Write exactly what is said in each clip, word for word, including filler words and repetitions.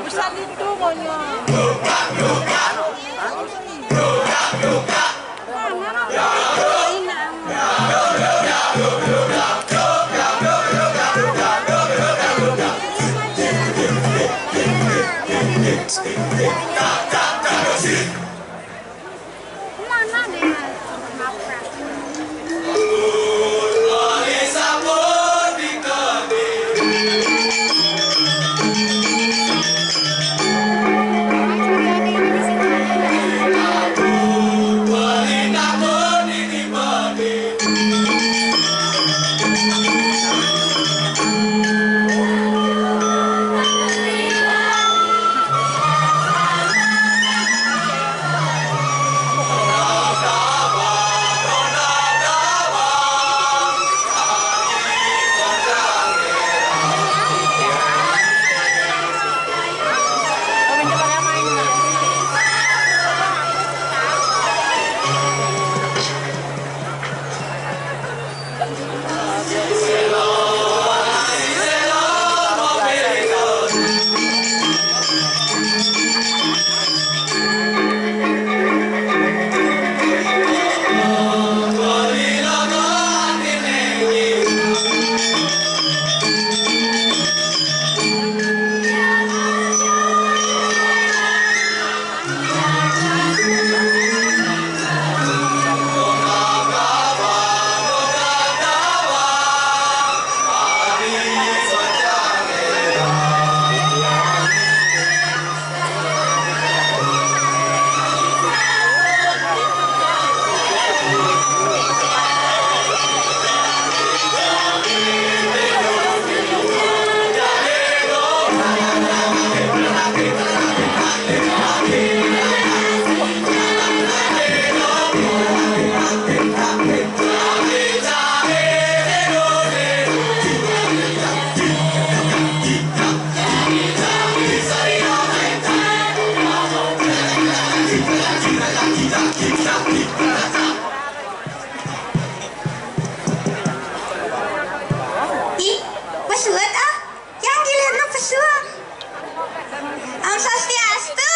Bisa itu maunya. Ih, pesuat ah. Yang giliran pesuat. Om Swastiastu.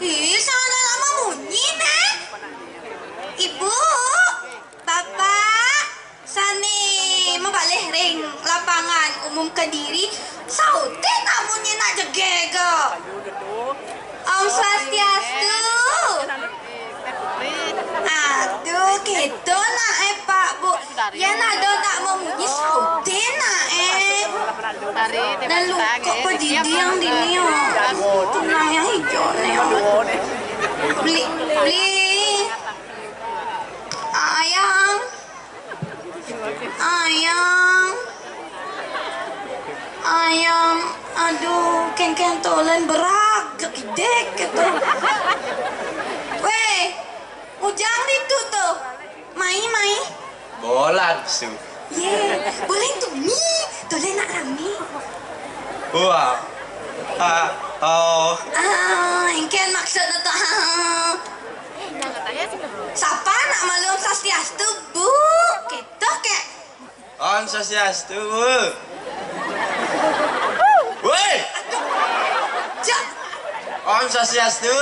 Ih, salah lama munyi, Nek. Ibu, Bapak, sane mabalih ring lapangan umum Kediri, saute nak munyi nak jegege. Om Swastiastu. Aduh, gitu nak eh Pak Bu. Yen ada nak mamunyi saute nak eh. Dah luka kok didi yang dini yo. Tunang yang hijau nih. Beli, beli. Ayang. Ayang. Ayang. Aduh, kengkeng tolen berag, gedek gitu. Weh, Ujang ditu tuh. Mai, mai. Bolan, Su. Ye, boleh tuh mi. Tole nak rame. Wah. Ah, oh. Ah, engken maksudnya tuh. Sapa nak malu Om Swastiastu, Bu? Gitu kek. Om Swastiastu, Bu. Woi. Aduh. Cak. Om Swastiastu.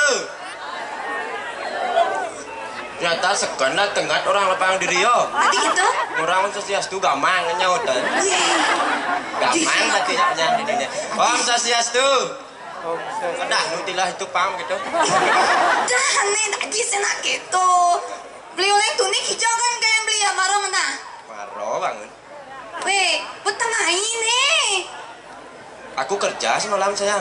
Nyata segan lah tengat orang lapang diri yo. Tadi gitu. Orang Om Swastiastu gamang nyaut. Wih. Gamang tadi nyaut dirinya. Om Swastiastu. Kedah nutilah itu pam gitu. Dah nih tadi senak gitu. Beli oleh tunik hijau kan kayak beli ya marah menah. Maro bangun. Weh, betengah ini. Aku kerja semalam, sayang.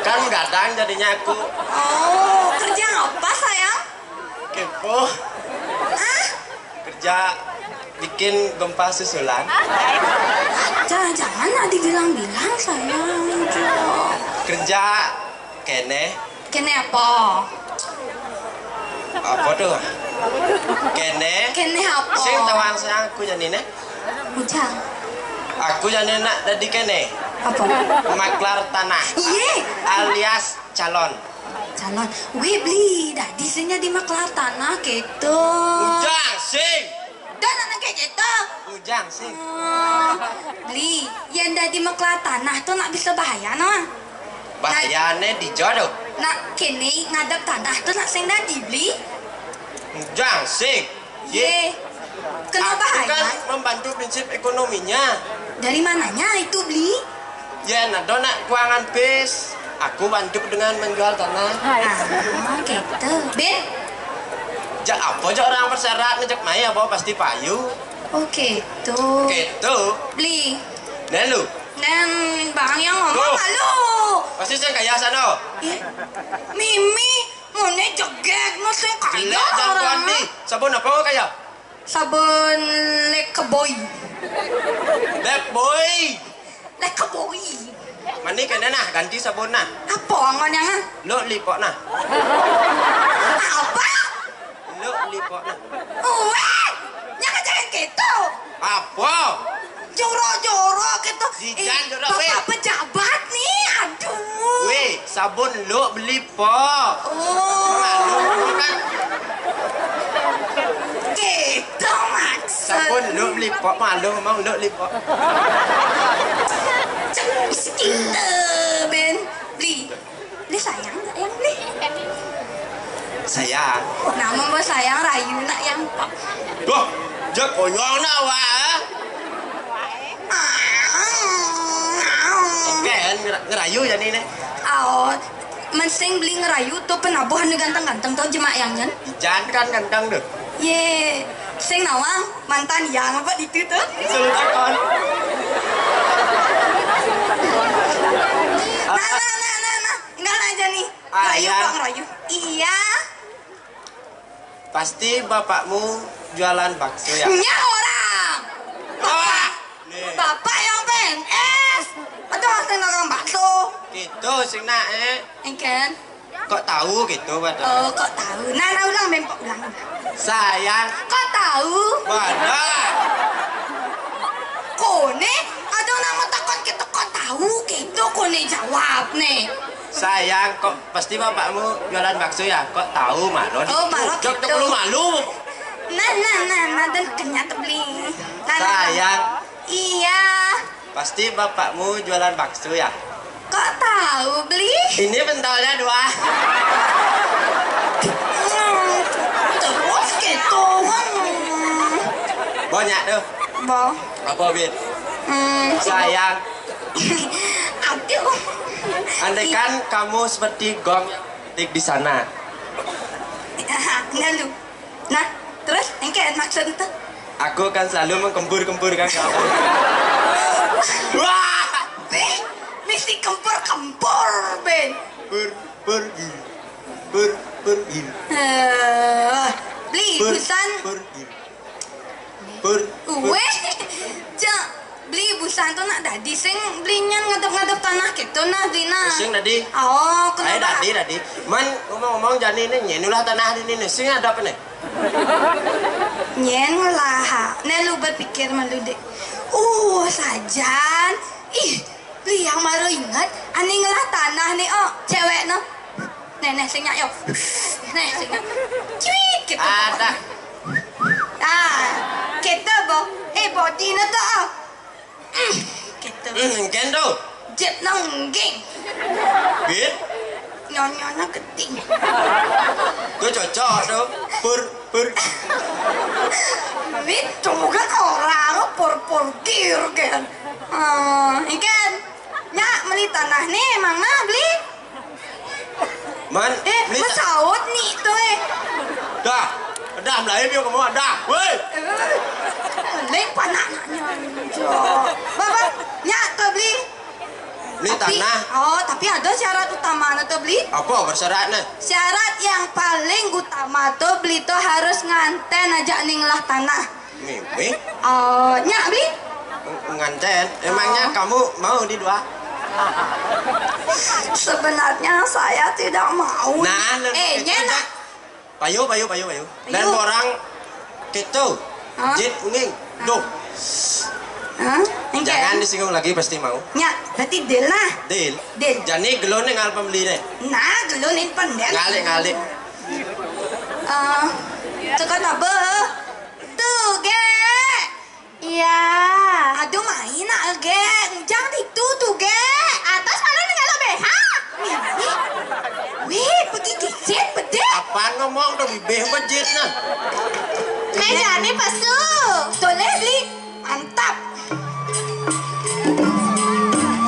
Kan gadang jadinya aku. Oh, kerja apa, sayang? Kepo. Hah? Kerja bikin gempa susulan. Jangan-jangan nak dibilang-bilang, sayang. Jo. Kerja kene. Kene apa? Apa tuh? Kene. Kene apa? Sing tawang, sayang, aku jani ne. Bujang. Aku jani nak dadi kene. Apa? Maklar tanah. Iye. Alias calon. Calon. Weh, Bli, dadi sing dadi maklar tanah gitu. Bujang, sing. Dan anak kayak gitu. Bujang, sing. Oh, Bli, yang dadi maklar tanah tuh nak bisa bahaya, no? Bahayane di jodoh. Nak kene ngadep tanah tuh nak sing dadi, Bli. Bujang, sing. Ye. Ye. Kena bahaya. Aku kan membantu prinsip ekonominya. Dari mananya itu, Bli? Ya, nah, dona keuangan bis. Aku bantu dengan menjual tanah. Ah, gitu. Bin? Jak apa jak orang persyarat ngejak mai apa pasti payu. Oh, gitu. Gitu. Beli. Nah, lu. Dan bang yang ngomong tuh. Malu. Pasti saya kaya sana. Ih, Mimi, mau ne jegek, mau saya kaya jelek dan orang. Sabun apa kaya? Sabun Lekeboy. Lekeboy. Lekeboy. Mani kena nah, ganti sabun nah. Apa angon yang ah? Luk lipok nah. Apa? Luk lipok nah. Weh, jangan jangan gitu. Apa? Jorok-jorok gitu. Dijan jorok, weh. Bapak pejabat nih, aduh. Weh, sabun luk beli pok. Oh. Malu kan? Gitu maksud. Sabun luk beli pok, malu ngomong luk beli pok. Cek, gitu, Ben. Beli. Beli sayang nggak yang beli? Sayang. Namun bos sayang rayu nak yang pok. Duh, jak konyol nak wah. Oke, ngera- ngerayu ya nih, nih. Oh, mensing beli ngerayu tuh penabuh anu ganteng-ganteng tuh jemak yang nyen. Jan kan ganteng tuh. Ye, sing nawang mantan yang apa itu tuh? Selalu takon. Nah, nah, nah, nah, nah. Enggak aja nih. Ngerayu kok ngerayu. Iya. Pasti bapakmu jualan bakso ya? Nya orang. Bapak. Bapak yang P N S. Atau asli orang bakso. Gitu sing nak eh. Engken. Kok tahu gitu padahal? Oh, kok tahu? Nah, nah ulang bempok ulang. Sayang. Kok tahu? Wadah. Kone, ada nama takon kita kok tahu gitu kone jawab nih. Sayang, kok pasti bapakmu jualan bakso ya? Kok tahu malu? Oh, malu gitu. Jok lu malu. Nah, nah, nah, nah, dan kenyat beli. Nah, nah, nah. Sayang. Iya. Pasti bapakmu jualan bakso ya? Kok tahu beli? Ini pentolnya dua. Hmm, terus gitu. Hmm. Banyak tuh. Boh. Apa, Bin? Hmm. Sayang. Aduh. Andaikan kamu seperti gong yang ketik di sana. Nah, lu. Nah, terus engke maksud itu? Aku akan selalu mengkempur-kempur kan kamu. Wah! Beh, mesti kempur-kempur, Ben. Pur, pur, gil. Pur, pur, gil. Eh, beli pur, busan. Pur, gil. Pur, pur. Weh, cek beli busan tuh nak dadi sing beli nyen ngadep-ngadep tanah gitu nah beli nah. Sing dadi. Oh, ayo kenapa? Dadi, dadi. Man, ngomong-ngomong jani ini nyen ulah tanah ini nih. Sing ada apa nih? Nyen lah. Nih lu berpikir malu deh. Uh, sajan. Ih, beli yang baru ingat, ani ngelah tanah nih, oh, cewek no. Nih, nih, sing nyak, yo. Nih, sing nyak. Cuit, gitu. Ada. Ah, gitu, Bo. Eh, body no tuh, oh. Mm, gitu. Hmm, kendo. Jet no ngging. Bit? Nyonyona keting. Tuh cocok tuh. Pur, pur. Bit, tunggu kan orang, pur, pur, gir, kan. Eh, ikan. Nyak, beli tanah nih, emang nah, beli? Man, eh, beli ta- mesaut nih, tuh, eh. Dah, Dah, mulai piye kamu, dah. Woi. Leng panaknya. Bapak, nyak, kau beli. Beli tanah. Oh, tapi ada syarat utama na tuh beli. Apa bersyaratnya? Syarat yang paling utama tuh beli tuh harus nganten aja ning lah tanah. Mimih? Oh, nyak beli. Nganten. Emangnya kamu mau di dua? Sebenarnya saya tidak mau. Nah, eh, nyenak. Payu, payu, payu, payu. Dan orang gitu. Hah? Jit unging. Duh. Hah? Jangan disinggung lagi, pasti mau. Nya, berarti deal nah. Deal. Deal. Jani gelone ngal pembeli deh. Nah, gelone penden. Ngalik, ngalik. Eh, tekan apa? Tuh, ge. Iya. Aduh, main nak ge. Ujang ditu tuh ge. Atas mana nih kalau B H? Wih, wih, pergi kicit, bedek. Apaan ngomong tuh bibih bejit nah. Mejane pesu. Toleh beli. Mantap.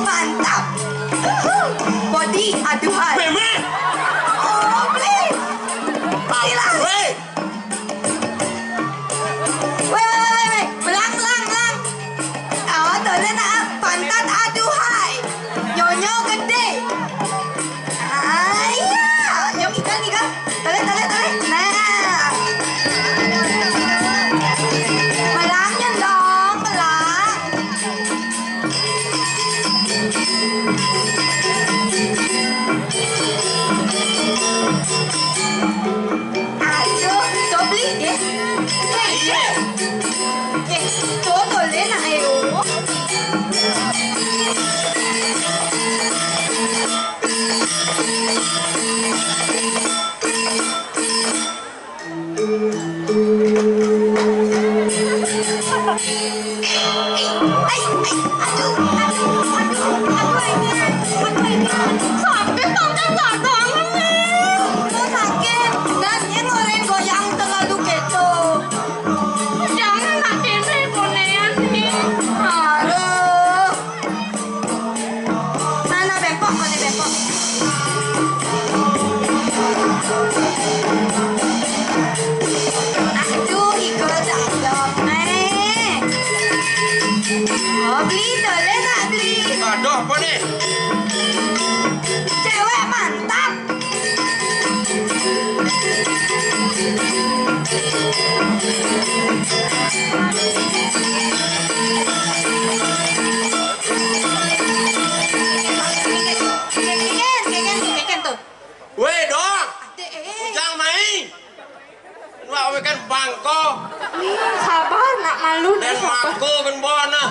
Mantap. Uhuh. Body, aduhai. Meme. Oh, beli. Silah. Weh. Weh, weh, weh, weh, weh. Belang, belang, belang. Oh, tuh, dia nak pantat, aduhai. Nyonyo gede. Ah, iya. Nyong ikan, ikan. Toleh, toleh, toleh. Nah. Belangnya dong, belang. Aduh, dobli deh. Iya. Eh, coba deh, nah, ayo. Sakit, sakit, sakit. Dan dia goreng goyang terlalu keco. Jangan nak kene konean ni. Aduh. Mana bepok, mana bepok? Aduh, iko cakep, eh. Oh, beli, boleh tak beli? Aduh, apa ni? Cewek mantap. Keken, keken tuh, keken tuh. Weh, dong. Ade, eh. Ujang main. Wah, awe kan bangko. Ih, sabar, nak malu nih, dan sabar. Mako kan bona.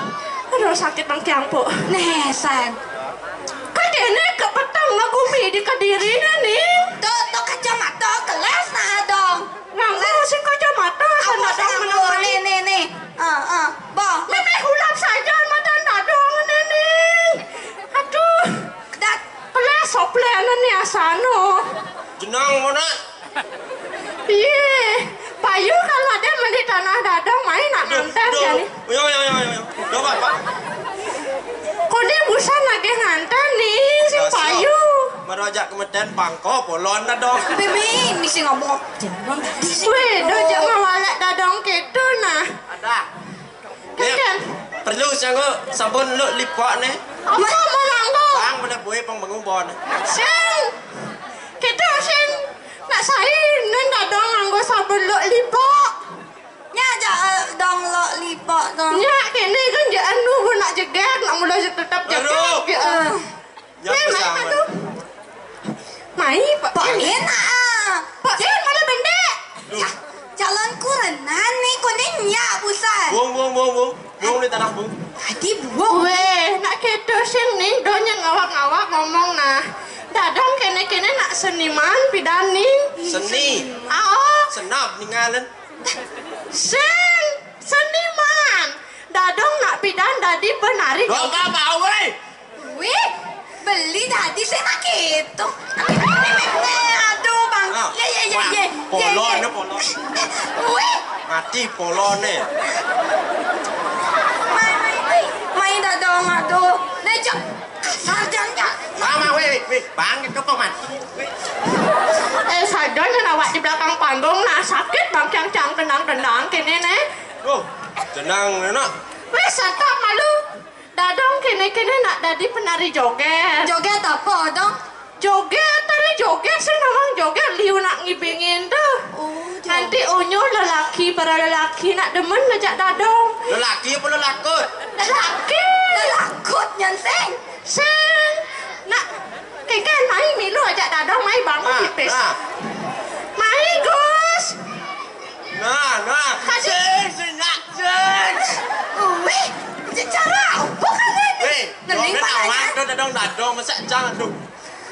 Aduh, sakit bang kiangpo. Nih, san. Kan dia nih kepetang ngagumi di kedirinya nih. Tuh, tuh kacamata kelas nah dong. Nganggo sing kacamata, sana dong menang. Nih, nih, nih. Eh, eh, boh. Meme hulap saja mata dadong ini nih. Aduh. Dat. Kelas soplena nih asano. Jenang mana? Iye, payu kalau ada meli tanah dadong main nak nganten jani. Yo, yo, yo, yo, yo. Coba, Pak. Kone busan lagi nganten nih, si payu. Baru aja kemeten bangko, polon dadong. Bibi, mesti ngomong. Weh, dojak ngawalek dadong gitu nah. Ada. Kenten. Perlu sanggo sabun lu lipok ne. Apa mau nganggo? Bang, mana boy pang bangun bon. Sing. Kita sing. Nak sai, nenda dong nganggo sabun lu lipok. Nya aja, eh, dong lo lipok dong. Nya kene kan je anu nak jegek, nak mula je tetap jegek. Aduh. Ya. Eh. Nyapa. Weh, mai sama. Matu. Mai, Pak. Pak Jen, ah. Pak Jen, mana bendek? Duh. Sa-, calon kurenan nih, kuning nyak busan. Bung, bung, bung, bung. Bung, ni tanah, bung. Tadi buang. Weh, nak kedo sing ning, donya ngawak-ngawak ngomong nah. Dadong kene-kene nak seniman pidan ning. Seni. Ah, oh. Senap ningalan. Sing, seniman. Dadong nak pidan dadi penari. Domba mau, weh. Wih, beli tadi saya nak gitu. Aduh, Bang. Ah, ya, ya, ya, wah, ya, ya, polo ya. Ini, polo. Wih. Mati polone. Mai, mai, mai, mai dadong, aduh. Lecok. Sarjana. Mama, weh, weh, weh. Bang, itu kok mati. Eh, sadar Kan awak di belakang panggung, nah, sakit bangkiang cang kendang-kendang kene, neh. Oh, tenang, nak. Weh, santap malu. Dadong kene-kene nak dadi penari joget. Joget apa, Dong? Joget, tari joget, sing nawang joget, liu nak ngibingin tuh. Oh, joget. Nanti onyo lelaki, para lelaki nak demen ngajak Dadong. Lelaki apa lelakut? Lelaki. Lelakut nyan, sing. Sing. Nak, kengken mai milu ajak Dadong, mai bangun. Nah, tipis. Nah. Mai, Gus. Nah, nah. Kasih. Sing, sing, nak, sing. Wih, secara apa kalian ni? Wih, nening jangan awang tuh, Dadong, Dadong, masa jangan tuh.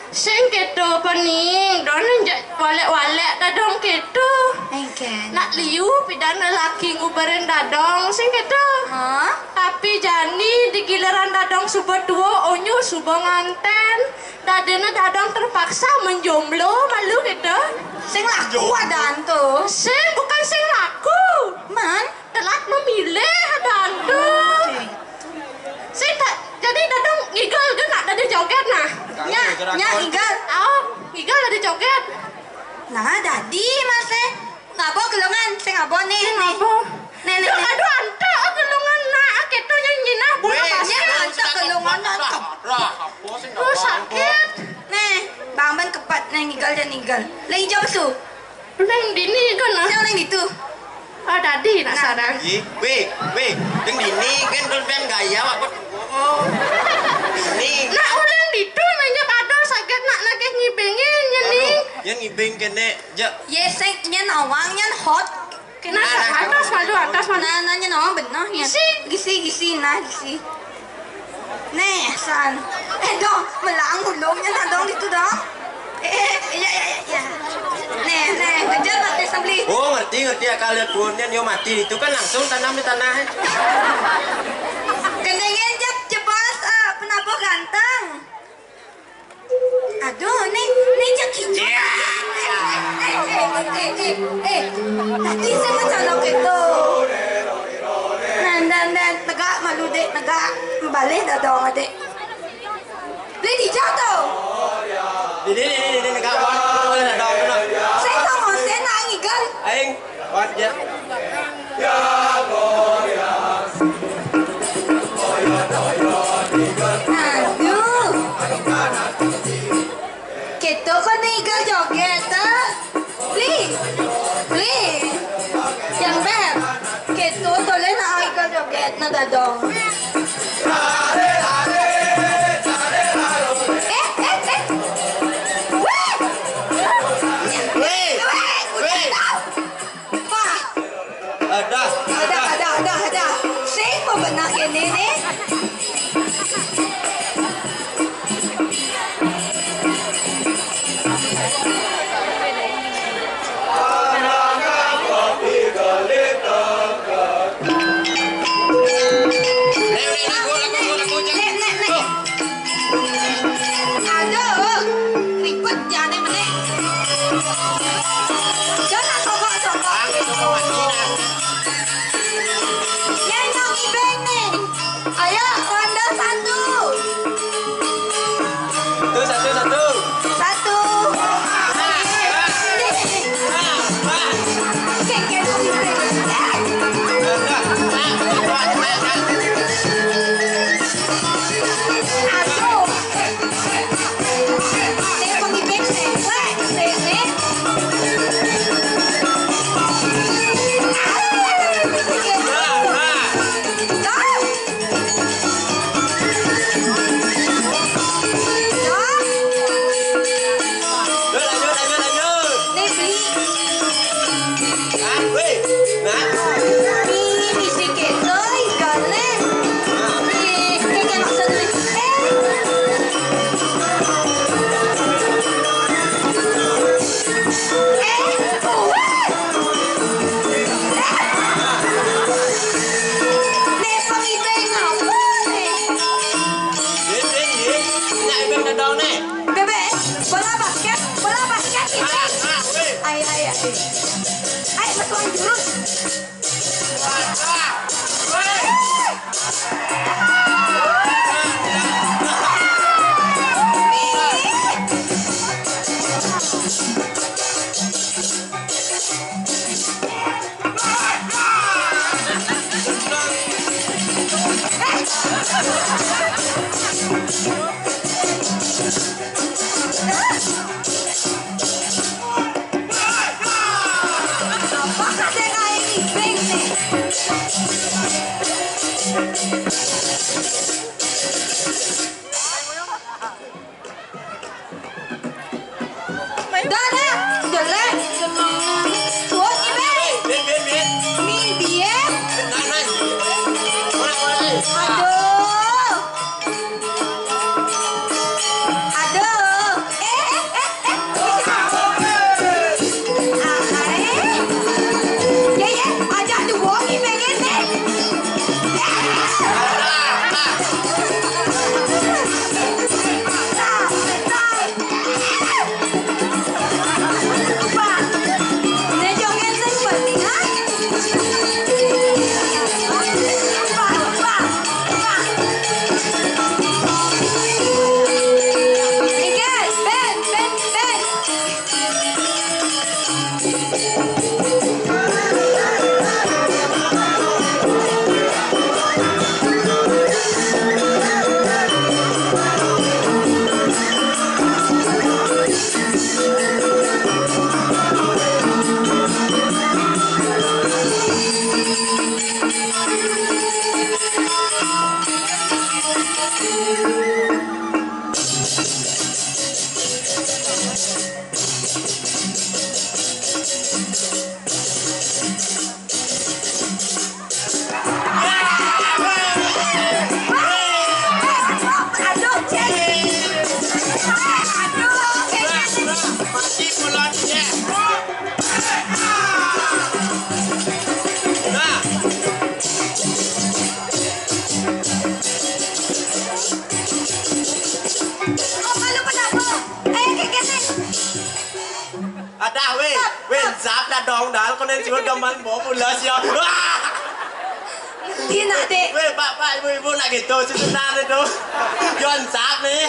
Sing keto pening, Don, jak walek-walek Dadong keto. Engken. Nak liu pidan lelaki nguberin Dadong, sing keto. Hah? Tapi jani di giliran Dadong suba tuo, onyo suba nganten. Dadine Dadong terpaksa menjomblo, malu keto. Sing laku adan tu. Sing, bukan sing laku. Man? Telat memilih adan tu. Oke. Sing tak, jadi Dadong ngigel ke nak dadi joget nah? Nya, nya ngigel. Oh, ngigel dadi joget. Nah, dadi masih. Ngabo gelongan, sing ngabo nih, nih. Ngabo. Nih, nih, nih. Aduh, antek gelongan nak, keto nyanyi nah, bola basket. Nya antek gelongan nak. Lah, lah, apa sih? Oh, sakit. Nih, bang ben kepat, nih, ngigel dan ngigel. Lagi jam su. Neng dini kan, ah. Siapa neng ditu? Ah, dadi nak sadar. Ih, weh, weh, neng dini kan, don pian gaya, apa? Oh. Nih. Nak uleng ditu, nanya kadal sakit nak nagih ngibingin, nya, nih. Aduh, yang ngibing kene, ja. Ye, sing, nyen awang, nyen hot. Nah, atas malu, atas malu. Nah, nah, nyen awang benah, nyen. Gisi. Gisi, gisi, nah, gisi. Neh, san. Eh, Dong, melang ulung nyen, nah, Dong, ditu, Dong. Eh, eh, iya, iya, iya, iya. Neh, neh, kejar mati sembelih. Oh, ngerti, ngerti, akal lihat pohonnya, nyo mati. Itu kan langsung tanam di tanah. Kendengin jep jebos, eh, penabuh ganteng. Aduh, nih, nih, cek hijau. Iya. Eh, eh, eh, eh, eh, eh. Tadi saya mencolok itu. Nah, nah, nah, tegak malu, Dek, tegak. Balik dah dong, Dek. Beli dijatuh. Ini, ini, ini, ini, enggak, Bang. Itu boleh ada, Bang. Saya tak mau, saya nak ngigel. Aing, Bang, ya. Aduh. Kita kok ngigel joget, ah? Beli. Beli. Yang beb. Keto toleh nak ai ka joget nak dadong. Eh, eh, eh. Weh. Weh. Weh, weh. Wah. Ada, ada, ada, ada, ada. Sing bebenah kene ni. Nek, nek, nek, go, lagu, go, lagu, jangan. Nek, nek, nek. Aduh, ribet jane meneh. Jangan sokok-sokok. Yang nyong ibeng nih. Ayo, ronde satu. Apa kata kayak ibing nih? Dah, dah, jelek. Tuh, ibing. Min, min, min. Min, biar. Aduh. Aduh. Eh, eh, eh, eh. Ah, eh. Ya, ya, ajak dua, ibing, eh. Eh. Adah, weh, weh, zap dah dong, dal, kau nanti suruh gaman bawa pulas ya. Wah! Ngerti nak, Dek? Weh, Pak, Pak, Ibu, Ibu, nak gitu, si Sunan itu. Yon zap nih.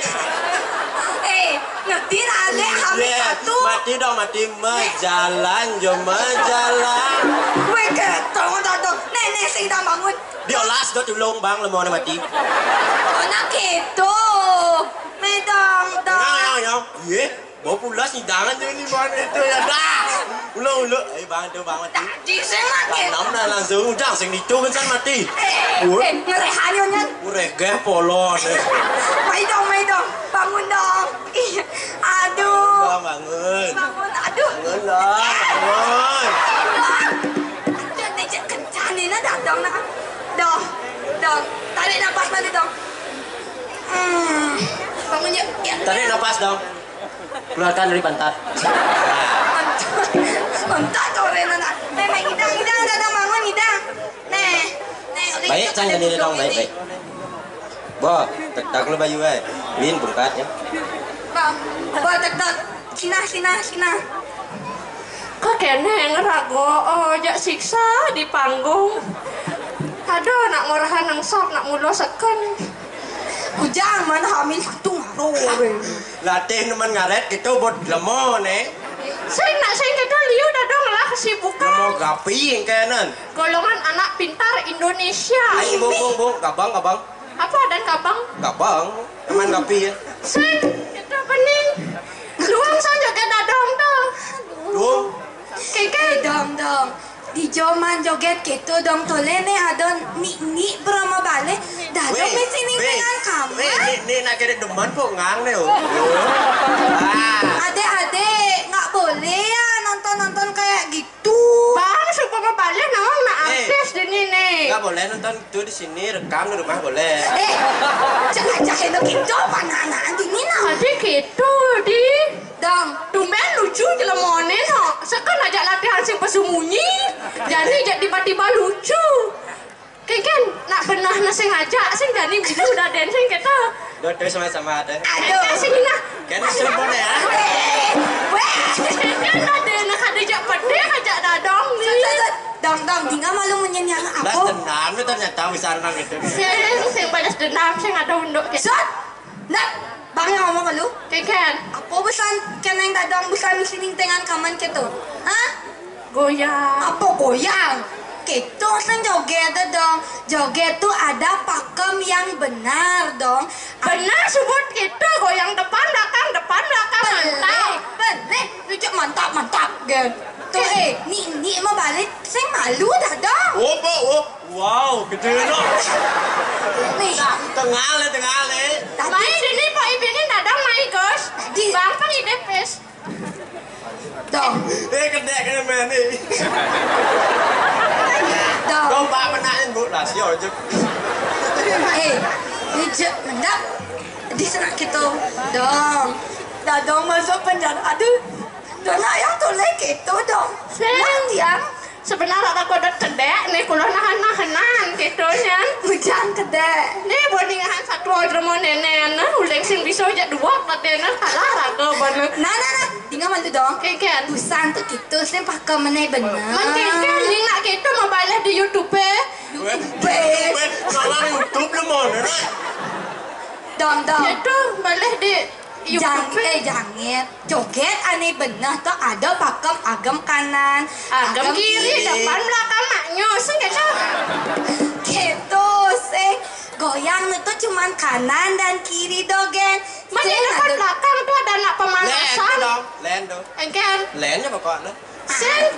Eh, ngerti nak, Dek? Hamil satu. Mati dong, mati. Mejalan, jo, mejalan. Weh, ketong, dah, dong. Nenek sing dah bangun. Diolas, dot ulung, bang, lemah mati. Oh, nak gitu. Medong, dong. Yang, yang, yang. Iya. Bawa pulas hidangan je ni, bang, itu ya dah. Ulo, ulo. Eh, bang, tu, bang, mati. Tadi saya makan. Tanam dah langsung udang sing itu kan mati. Eh, eh, ngerehanyo nyan. Uregeh polon, eh. Mai dong, mai dong. Bangun dong. Ih, aduh. Bang, bangun. Bangun, aduh. Bangun lah, bangun. Aduh, ni cek kencang ni, nah, dah dong, nah. Dong, dong. Tarik napas balik dong. Hmm. Bangun yuk. Ya. Tarik napas dong. Keluarkan dari pantat. Pantat, pantat orang nak. Memang ngidang, ngidang, dah, dah bangun, ngidang. Neh, neh, oleh Baik, kita kan ada jadi duduk dong, baik, ini. Baik. Bo, tektak lu bayu, eh. Min, bungkat ya. Bo, bo, tektak. Sina, sina, sina. Kok kene ngerago, oh, jak siksa di panggung. Aduh, nak ngorahan nang sop, nak mulo seken. Kujang mana hamil satu ngaro. Latih nemen ngaret gitu, bot lemo, ne. Sing nak sing kita liu dadong lah kesibukan. Lemo gapi yang kanan. Golongan anak pintar Indonesia. Ayo, bung, bung, bung, gabang, gabang. Apa ada gabang? Gabang, teman gapi ya. Sing, kita pening. Luang saja ke dadong tuh. Duh. Keke. Dong, dong. Di zaman joget gitu dong, tole ne ado nik-nik berama bale. Dadong Weh, ne sini weh, dengan kamu. Weh, ni, ni nak kira demen kok ngang ne, oh. Ah. Adek-adek, nggak boleh ya nonton-nonton kayak gitu. Bang, sumpah balik nawang nak Eh. Artis di ni nih. Nggak boleh nonton itu di sini, rekam di rumah boleh. Eh, jangan-jangan itu gitu, mana anak di ni nah. Tadi gitu, di. Dong. Tumben lucu jelema ni, no. Sekan ajak latihan sing bersembunyi. Jadi, jak tiba-tiba lucu. Keken, nak benah na sing ajak, sing jani bini udah den sing kita. Dua, dua sama-sama ada. Aduh. Keken sing nah. Kan serba ya. Weh, weh. Keken ada nak ada jak pedih, ajak dadong ni. Sat, sat, sat. Dong, dong, tinggal malu menyenyang Balas apa? Dendam ni ternyata bisa nang itu. Sing, sing balas dendam, sing ada unduk kita. Sat. Nah, bang yang ngomong ke lu? Keken. Apa busan keneng dadong busan sini dengan kaman keto? Hah? Goyang. Apa goyang? Keto sen joget dong. Joget tuh ada pakem yang Benar dong. Benar, sebut gitu, goyang depan belakang, depan belakang, mantap. Benar, lucu, mantap, mantap, gen. Tuh, eh, ni, ni mau balik, saya malu dah dong. Oh, oh, oh. Wow, gede no. Nih. Tengah le, tengah le. Tadi mai sini, Pak Ibinin dadang mai, Gus. Tadi. Bang, Pak Idepes. Dong. Eh, kedek kena main ni. Dong. Dong, Pak, penakin, Bu. Lah, sial je. Eh, ni je, mendap. Di sana gitu. Dong. Dadong masuk penjara. Aduh. Dona yang tulis gitu, dong. Sing. Nah, tiang. Sebenarnya aku ada kedek nih, kulo nahan-nahanan gitu nya. Hujan kedek. Nih, bondingan satu aja mau nenek, nah, uling sing bisa aja dua, katanya, kalah raga bener. Nah, nah, nah. Tinggal mantu dong. Keken. Busan tuh gitu, sih pakai meneh bener. Mending kan, nih, nak gitu mau balik di YouTube. YouTube. Weh, weh, kalau YouTube lu mau, nah. Dong, dong. Gitu, balik di Jang, YouTube. Eh, jangit. Joget aneh bener tuh, ada pakem agem kanan, agem agem kiri, kiri. Depan belakang maknya, sing gitu. Gitu, sing. Goyang tuh cuman kanan dan kiri dogen. Mana sing depan ada belakang tuh ada anak pemanasan. Len dong, len dong. Engken. Lennya pokoknya. Sing.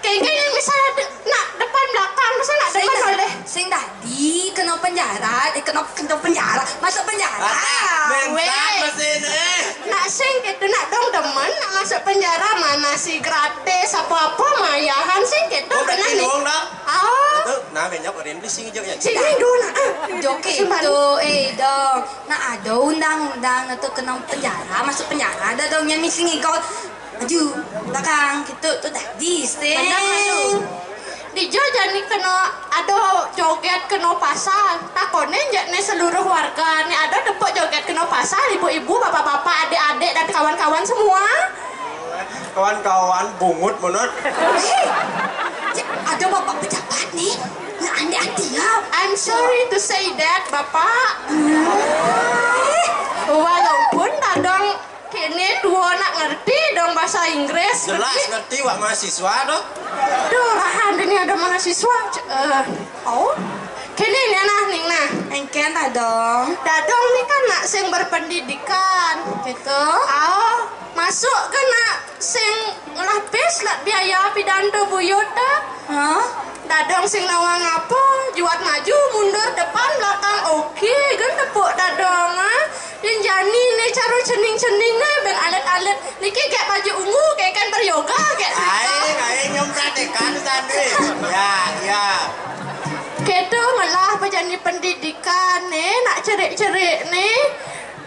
Kayaknya yang misalnya de-, nak depan belakang, masa nak sing depan dah, boleh? Sing tadi kena penjara, eh, kena, kena penjara, masuk penjara. Ah, weh. Mesin, eh. Nak sing gitu, nak dong demen, nak masuk penjara mana sih gratis, apa-apa mayahan sing gitu, oh, benar nih. Dong dah. Oh. Itu, nah, banyak orang beli sing jauh ya. Sing itu, nak. Ah. Joki itu, eh, dong. Nah, ada undang-undang itu kena penjara, masuk penjara, ada dong yang missing ikut. Maju, belakang, gitu, tuh dah, di, sing. Bener, maju. Dijo jani kena ada joget kena pasal. Takone jak nih seluruh warga nih ada tepuk joget kena pasal, ibu-ibu, bapak-bapak, adik-adik dan kawan-kawan semua. Kawan-kawan bungut menurut. Eh, ada bapak pejabat nih. Nah, ande atia. I'm sorry to say that, Bapak. Eh. Walaupun dadong kene dua nak ngerti dong bahasa Inggris. Jelas ngerti, wak mahasiswa tuh. Duh, rahan ini ada mahasiswa. C-, eh, oh. Kene ini nah, ning nah. Engken dadong. Dadong nih kan nak sing berpendidikan. Gitu. Oh, masuk ke nak sing ngelah pis lah biaya pidan tuh buyut dah. Hah? Dadong sing nawang apa? Juat maju, mundur, depan, belakang, oke, gen tepuk dadong, ah. Yang jani nih cara cening-cening nih, ben alit-alit. Niki kayak baju ungu, kayak kan beryoga, kayak aing, aing nyempratikan santri. Ya, ya. Kita malah pejani pendidikan nih, nak cerik-cerik nih.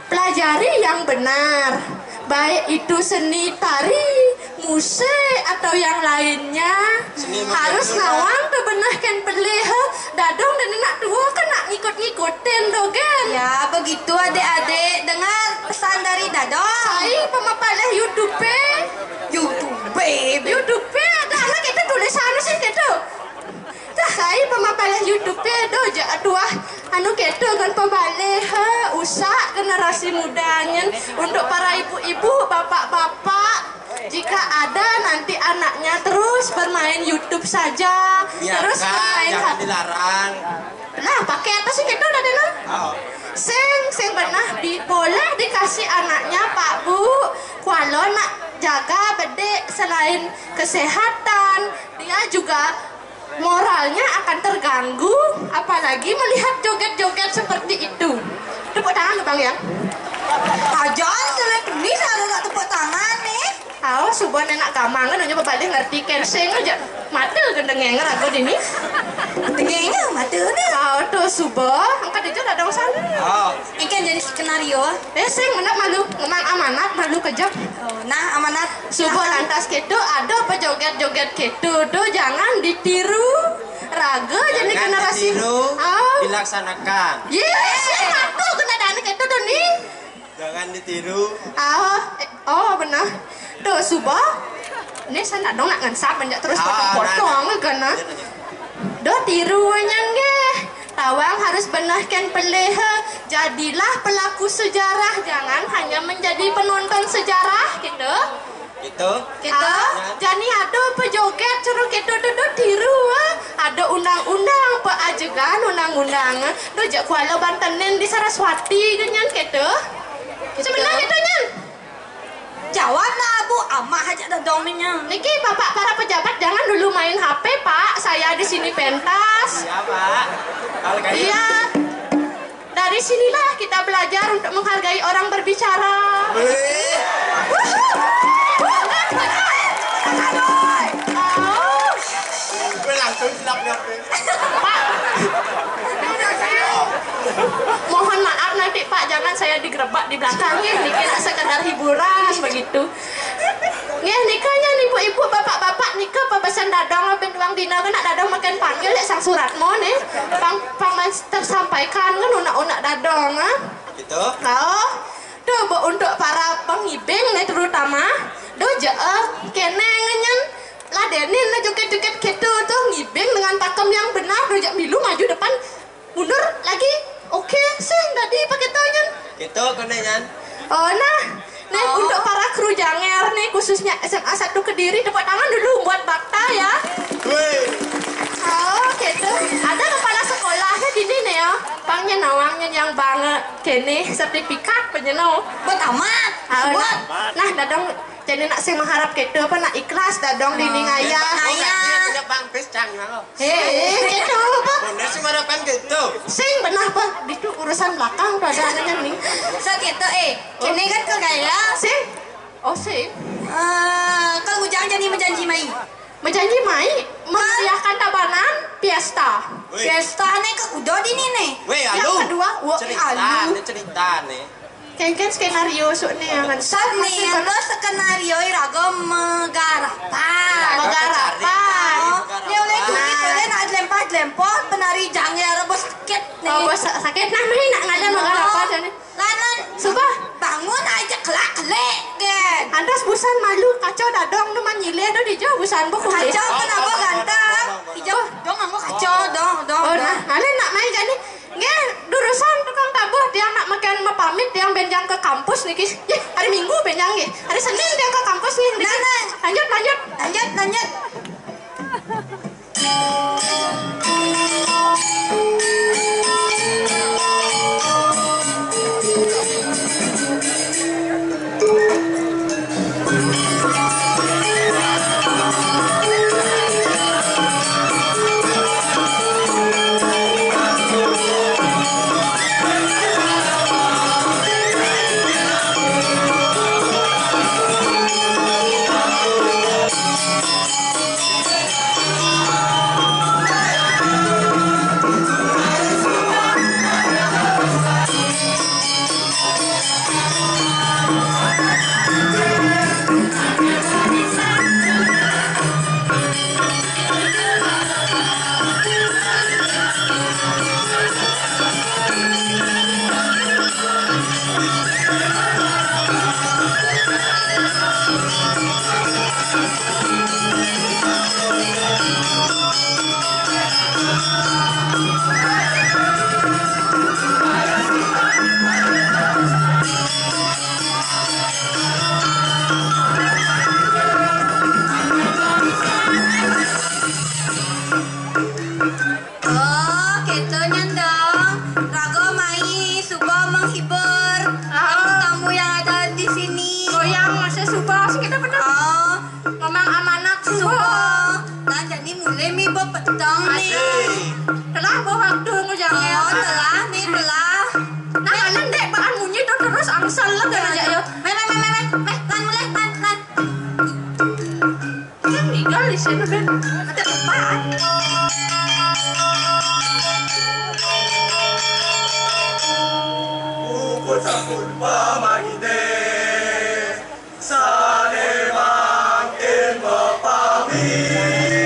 Pelajari yang benar, baik itu seni tari, musik, atau yang lainnya. Seni musik harus juga. Nawang tuh benehken pelih, he. Dadong dan anak tua kan nak ngikut-ngikutin dogen. Ya, begitu adik-adik. Dengar pesan dari Dadong. Sai pemapalih YouTube. YouTube. YouTube ada anak itu tulisan sih gitu. Tah, sai pemapalih YouTube do ja tuah anu keto kan pembalih, he, usak generasi mudanya. Untuk para ibu-ibu, bapak-bapak, jika ada nanti anaknya terus bermain YouTube saja, ya, terus Kak, bermain jangan ha- dilarang. Nah, pakai apa sih gitu tadi, no? Oh. Sing, sing pernah di, boleh dikasih anaknya, Pak Bu, kalau nak jaga bedik selain kesehatan, dia juga moralnya akan terganggu, apalagi melihat joget-joget seperti itu. Tepuk tangan tuh, Bang, ya. Ajan selek ni saya tak tepuk tangan nih. Awas, subuh nenek gamang kan, unya bebalih ngerti kensing aja. Mata gendeng ngenger aku dini. Dengenger mata ni. Oh, tuh subuh, angkat aja dadong sana. Oh. Ikan jadi skenario. Eh, sing, mana malu, memang amanat, malu kejap. Oh, nah, amanat. Subuh lantas gitu, ada apa joget-joget gitu, tuh jangan ditiru. Raga jadi generasi. Jangan ditiru, ah. Dilaksanakan. Yes, eh, mantap, kena dana gitu tuh nih. Jangan ditiru. Ah, eh, oh, benar. Tuh, subuh. Ini saya nak dong nak ngensap, banyak terus ah, potong-potong, nah, nah. Kena. Iya, iya. Do tiru nyangge. Tawang harus benehken pelih. Jadilah pelaku sejarah, jangan hanya menjadi penonton sejarah gitu. Gitu. Gitu. Ah, jani ada pejogét suruh kita tu, tu tiru, ah. Ada undang-undang, peajegan undang-undang, ah. Tu jak Kuala Bantenin di Saraswati ke nyan kita. Gitu. Sebenarnya tu nyan. Jawablah, Bu. Amah aja dah dong ni nyan. Niki, Bapak para pejabat, jangan dulu main H P, Pak. Saya di sini pentas. Iya, Pak. Kalau kayak Iya. Dari sinilah kita belajar untuk menghargai orang berbicara. Wih. Gue langsung silap nih, Pak. Mohon maaf nanti, Pak, jangan saya digerebek di belakang ya. Ini kira sekedar hiburan begitu. Nggih, nika nyan ibu-ibu, bapak-bapak, nika pabesen dadong, ben duang dina kena dadong makin panggil lek Sang Suratmo nih. Pang, pang man tersampaikan kan unak-unak dadong, ah. Gitu. Oh, tu, bu, untuk para pengibing nih terutama, do je, eh, kene ngenyen ladenin lah joget-joget gitu tu, ngibing dengan pakem yang benar, do je milu maju depan, mundur lagi. Oke, sing tadi pakai tangan. Gitu, kena nyan. Oh, nah. Nih, Oh. untuk para kru Janger nih, khususnya S M A satu Kediri, tepuk tangan dulu buat Bakta ya. Woi. Oh, gitu. Ada kepala sekolahnya gini nih ya. Pangnya nawangnya yang banget. Kene sertifikat penyenau. Buat tamat. Ah, Buat. Nah, dadong jadi nak sing mengharap gitu apa nak ikhlas dadong dinding Oh, ayah. Iya, Ayah. Punya Bang Pis cang gimana? Hei, gitu apa? Bener sih harapan gitu. Sing benar apa? Itu urusan belakang tuh ada anaknya nih. So gitu, eh. Kene kan ke gaya. Sing. Oh, sing. Eh, Kang Ujang jadi menjanji mai. Menjanji mai, memeriahkan tabanan, pesta. Weh. Pesta nih ke udah di nih nih. Weh, Yang alu. kedua, wa- Cerita, alu. Ini cerita nih. Kengken skenario sok nih yang kan. Sat nih, yang lo skenario irago megarapan. Megarapan. Oh, dia oleh kulit, Nah. oleh nak lempar lempar penari Janger bos sakit nih. Oh, bos sakit nah, mah nak ngadan Oh. megarapan sana. Lan, lan. Suba. Bangun aja kelak kelek, gen. Antas busan malu, kacau dadong nu manyilih tu dijo busan bu kulit. Kacau kenapa ganteng? Ijo dong, aku kacau dong, dong. Oh, dong. Nah, alin nak main jadi. Nggih, durusan tukang tabuh tiang nak makan mapamit tiang benjang ke kampus niki. Yeh, hari Minggu benjang nggih. Hari Senin tiang ke kampus nggih. Niki. Nah, nah. Lanjut, lanjut. Lanjut, lanjut. Oh, gitu nyan dong. Rago mai suba menghibur Ah. tamu yang ada di sini. Goyang masa suba sih kita benar. Oh, Memang amanat suba. Suba. Nah, jadi mulai mi bepetang nih. Asik. Telah bawa waktu ngujang ya. Oh, telah nih, telah. Nah, mana dek bahan munyi tu terus angsal lah kan aja ya. Meh, meh, meh, meh, meh, meh, kan mulai, kan, kan. Kan tinggal di sini, Ben. Ada tempat. Pukul sapuluh pamagine, sane mangkin mapamit.